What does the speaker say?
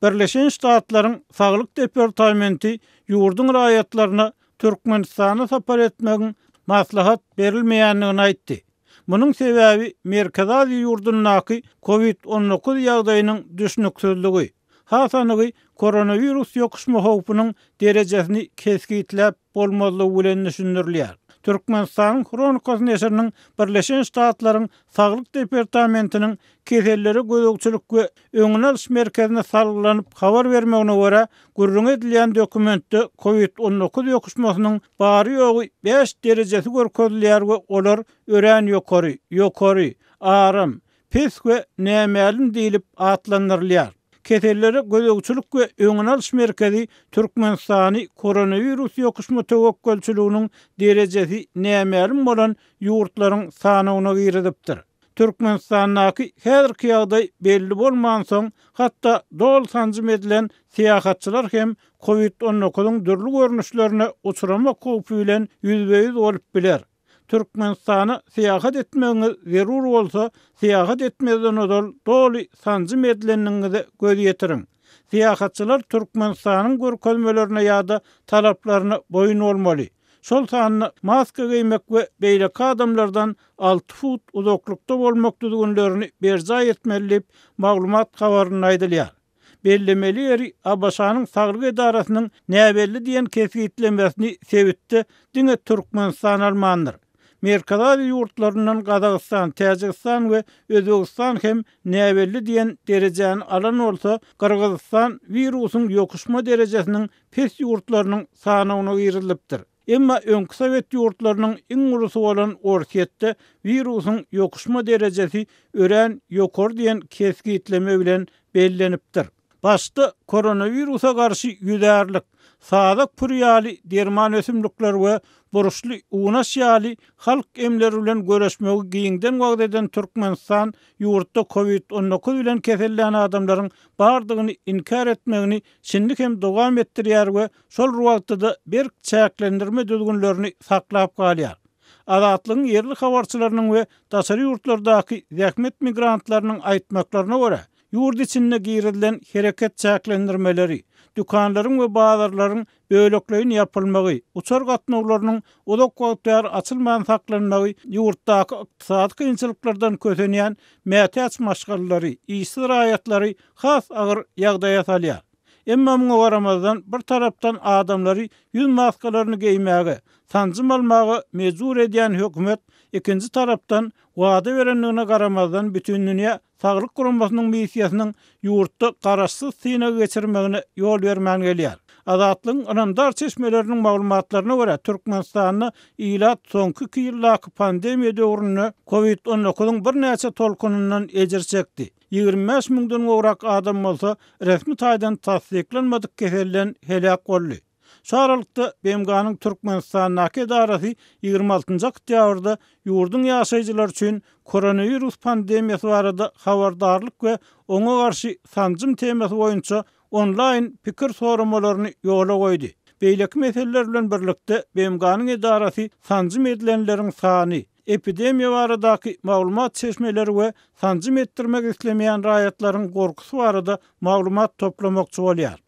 Birleşen Ştatlaryň Saglyk departamenti ýurduň raýatlaryna Türkmenistana sapar etmegiň maslahat berilmeýändigini aýtdy. Munuň sebäbi Merkezi Aziýa ýurdundaky Covid 19 ýagdaýynyň düşnüksizligi, has anygy koronawirus ýokuşma howpunyň derejesini kesgitläp bolmazlygy bilen düşündirilýär. Türkmenistanyň Hronikasy neşiriniň Birleşen Ştatlaryň Saglyk departamentiniň Kesellere gözegçilik we öňüni alyş merkezine salgylanyp habar bermegine görä, gürrüňi edilýän dokumentde Covid 19 ýokuşmasynyň bary-ýogy bäş derejesi görkezilýär we olar örän ýokary, ýokary, aram, pes we nämälim diýlip atlandyrylýar. Kesellere gözegçilik we öňüni alyş merkezi Türkmenistany koronawirus ýokuşma töwekgelçiliginiň derejesi nämälim bolan ýurtlaryň sanawyna girizipdir. Türkmenistandaky häzirki ýagdaý belli bolmansoň, hatda doly sanjym edilen syýahatçylar hem Covid 19-yň dürli görnüşlerine uçramak howpy bilen ýüzbe-ýüz bolup biler. Türkmenistana syýahat etmegiňiz zerur bolsa, syýahat etmezden ozal doly sanjym edilendigiňize göz ýetiriň. Syýahatçylar Türkmenistanyň görkezmelerine ýa-da talaplaryna boýun bolmaly. Şol sanda maska geýmek we beýleki adamlardan alty fut uzaklykda bolmak düzgünlerini berjaý etmeli diýip, maglumat habarynda aýdylýar. Bellemeli ýeri, ABŞ-nyň saglyk edarasynyň näbelli diýen kesgitlemesini sebitde diňe Türkmenistan almandyr. Merkezi Aziýa ýurtlaryndan Gazagystan, Täjigistan we Özbegistan hem näbelli diýen derejäni alan bolsa, Gyrgyzystan wirusyň ýokuşma derejesiniň pes ýurtlarynyň sanawyna girizilipdir. Emma öňki sowet ýurtlarynyň iň ulusy bolan Orsýetde wirusyň ýokuşma derejesi örän ýokary diýen kesgitleme bilen bellenipdir. Başda koronawirusa garşy ýüzärlik, sazak püri ýaly derman ösümlikler we burçly unaş ýaly halk emleri bilen göreşmegi giňden wagyz eden Türkmenistan ýurtda covid 19 bilen kesellän adamlaryň bardygyny inkär etmegini şindi hem dowam etdirýär we şol bir wagtda-da berk çäklendirme düzgünlerini saklap galýar. Azatlygyň ýerli habarçylarynyň we daşary ýurtlardaky zähmet migrantlarynyň aýtmaklaryna görä, ýurt içinde girizilen hereket çäklendirmeleri, dükanlaryň we bazarlaryň bölekleýin ýapylmagy, uçar gatnawlarynyň uzak wagt bäri açylman saklanmagy ýurtdaky ykdysady kynçylyklardan kösenýän mätäç maşgalalary, işsiz raýatlary has agyr ýagdaýa salýar. Emma muňa garamazdan, bir tarapdan adamlary ýüz maskalaryny geýmäge, sanjym almaga mejbur edýän hökümet, ikinji tarapdan, wada berendigine garamazdan Bütindünýä Saglyk Guramasynyň missiýasynyň ýurtda garaşsyz synag geçirmegine ýol bermän gelýär. Azatlygyň ynamdar çeşmeleriniň maglumatlaryna görä, Türkmenistanda ilat soňky iki ýyldaky pandemiýa döwründe Covid 19-yň birnäçe tolkunyndan ejir çekdi. 25 müňden gowrak adam bolsa resmi taýdan tassyklanmadyk keselden heläk boldy. Şu aralykda, BMG-niň Türkmenistandaky edarasy 26 oktýabrda ýurduň ýaşaýjylary üçin koronawirus pandemiýasy barada habardarlyk we oňa garşy sanjym temasy boýunça onlaýn pikir soramalaryny ýola goýdy. Beýleki meseleler bilen birlikde, BMG-niň edarasy sanjym edilenleriň sany, epidemiýa baradaky maglumat çeşmeleri we sanjym etdirmek islemeýän raýatlaryň gorkusy barada maglumat toplamakçy bolýar.